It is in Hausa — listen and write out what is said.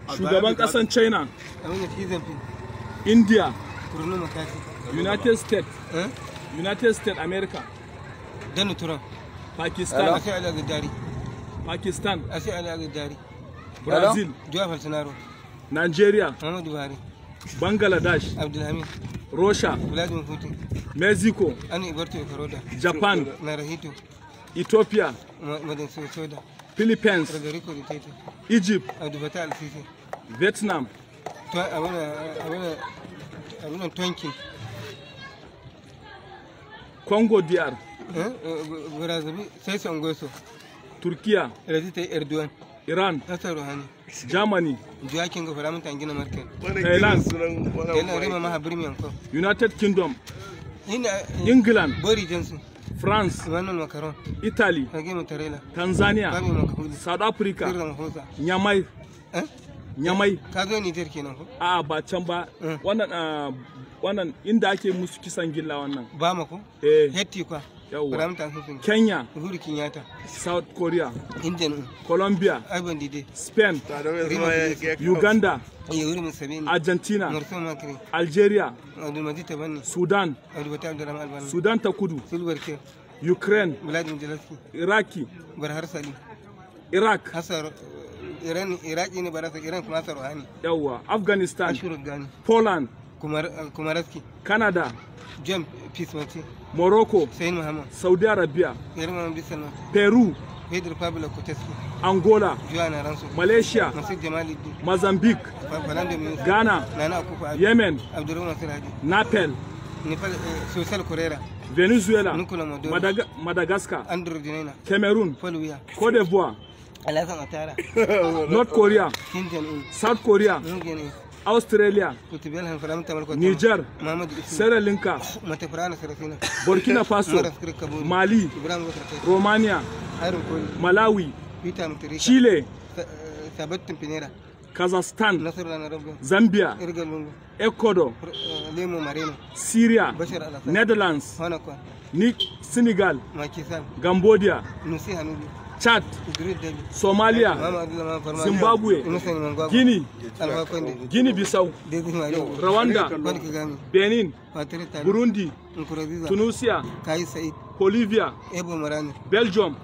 Shugaban kasan China. India. United States. United States America. Pakistan. Pakistan. Brazil. Nigeria. Bangladesh. Russia. Mexico. Japan. Ethiopia. Philippines. Egypt. Vietnam. Congo DR. Turkiya. Iran. Germany. Thailand. United Kingdom. England. France. Italy. Tanzania. South Africa. Nyamai. Nyamai. A ba can ba. Wannan wannan inda ake musu kisan gilla wannan. Bamako? Eh. Hetti kwa. Yawwa. Kenya. Uhuru Kenyatta. South Korea. Indian. Colombia. Ivan Dide. Spain. Uganda. Yoweri Museveni. Argentina. Mauricio Macri. Algeria. Abdulmajid Tabanni. Sudan. Abdul Abdurrahman Albani. Sudan ta Kudu. Silver Kiir. Ukraine. Vladimir Zelensky. Iraki. Barhar Salih. Iraq. Hassan Iran Iraki ne barasa Iran kuma Hassan Rouhani. Yawwa. Afghanistan. Ashur Ghani. Poland. Kumaraski. Canada. John Peace Morocco. Sayin Muhammad. Saudi Arabia. Yarima Bisalma. Peru. Pedro Pablo Kuteski. Angola. Joanna Ransom. Malaysia. Masud Jamaluddin. Mozambique. Fernando Musa. Ghana. Nana Akufo-Addo. Yemen. Abdurrahman Sirhaji. Nepal. Nepal Social Corera. Venezuela. Nicolas Maduro. Madagascar. Andrew Dinaina. Cameroon. Paul Weah. Cote d'Ivoire. Alassane Ouattara. North Korea. Kim Jong-un. South Korea. Nguyen. Australia. Niger. Sri Lanka. Burkina Faso. Mali. Romania. Malawi. Chile. Kazakhstan. Zambia. Ecuador. Syria. Netherlands. Senegal. Cambodia. Chad, Somalia, Zimbabwe, Guinea, Guinea-Bissau, Rwanda, Benin, Burundi, Tunisia, Bolivia, Belgium.